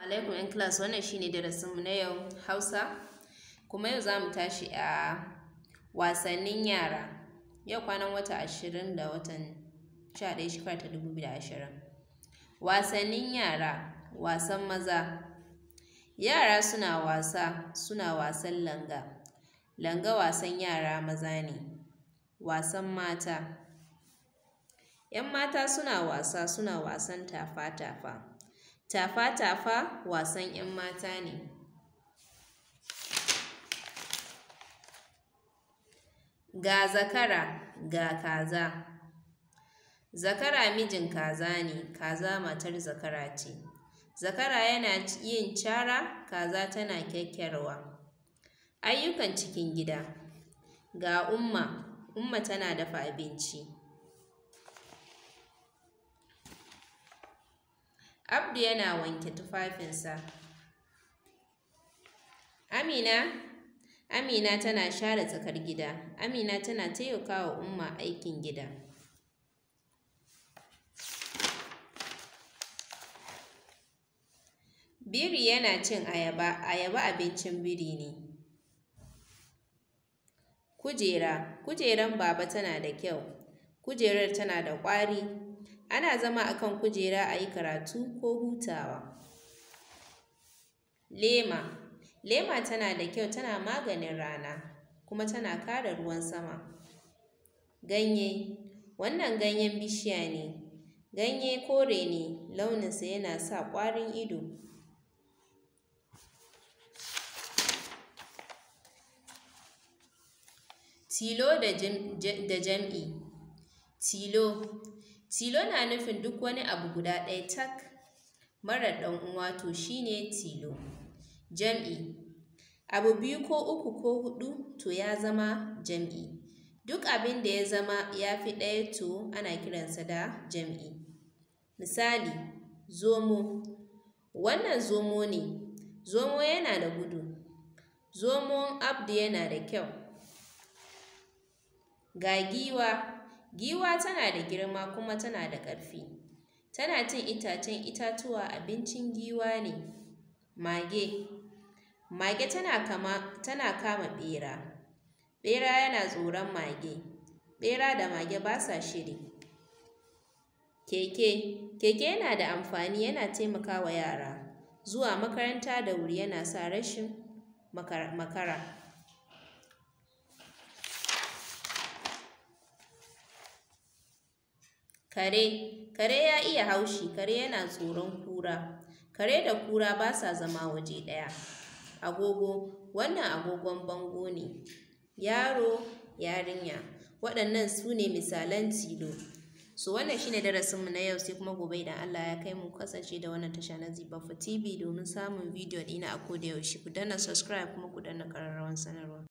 Alaikum ‘yan class, wannan shi ne darasinmu na yau Hausa, kuma yau za mu tashi a wasannin yara. Yau kwanan wata 20 da watan 11 shekara ta 2020. Wasannin yara, wasan maza. Yara suna wasa, suna wasan langa. Langa wasan yara maza ne. Wasan mata. ‘Yan mata suna wasa, suna wasan tafa-tafa. Tafa-tafa wasan ‘yan mata ne. Ga zakara, ga kaza. Zakara mijin kaza ne, kaza matar zakara ce. Zakara yana yin cara, kaza tana kyakkyarwa. Ayyukan cikin gida. Ga Umma, Umma tana dafa abinci. Abdu yana wanke tufafinsa. Amina tana share tsakar gida. Amina tana taimakawa Umma aikin gida. Biri yana cin ayaba. Ayaba abincin biri ne. Kujera. Kujerar Baba tana da kyau. Kujerar tana da ƙwari. Ana zama a kan kujera a yi karatu ko hutawa. Lema. Lema tana da kyau, tana maganin rana, kuma tana kare ruwan sama. Ganye. Wannan ganyen bishiya ne. Ganye kore ne, launinsa yana sa ƙwarin ido. Tilo da jam'i. Tilo. Tilo na nufin duk wani abu guda ɗaya tak marar ɗan uwa, to shi ne tilo. Jam'i. Abu biyu ko uku ko huɗu to ya zama jam'i. Duk abin da ya zama ya fi ɗaya to ana kiransa da jam'i. Misali, zomo. Wannan zomo ne. Zomo yana da gudu. Zomon Abdu yana da kyau. Ga giwa. Giwa tana da girma kuma tana da ƙarfi. Tana cin itacen itatuwa, abincin giwa ne. Mage. Mage tana kama ɓera. Ɓera yana tsoron mage. Ɓera da mage ba sa shiri. Keke. Keke yana da amfani, yana taimakawa yara zuwa makaranta da wuri, yana sa rashin makara. Kare. Kare ya iya haushi. Kare yana tsoron kura. Kare da kura ba sa zama waje ɗaya. Agogo. Wannan agogon bango ne. Yaro, yarinya. Waɗannan su ne misalan tilo. So wannan shi ne darasinmu na yau, sai kuma gobe idan Allah ya kai mu. Kasance da wannan tasha na Zibaffa TV domin samun bidiyo ɗina a koda yaushe. Ku danna subscribe kuma ku danna ƙararrawar sanarwa.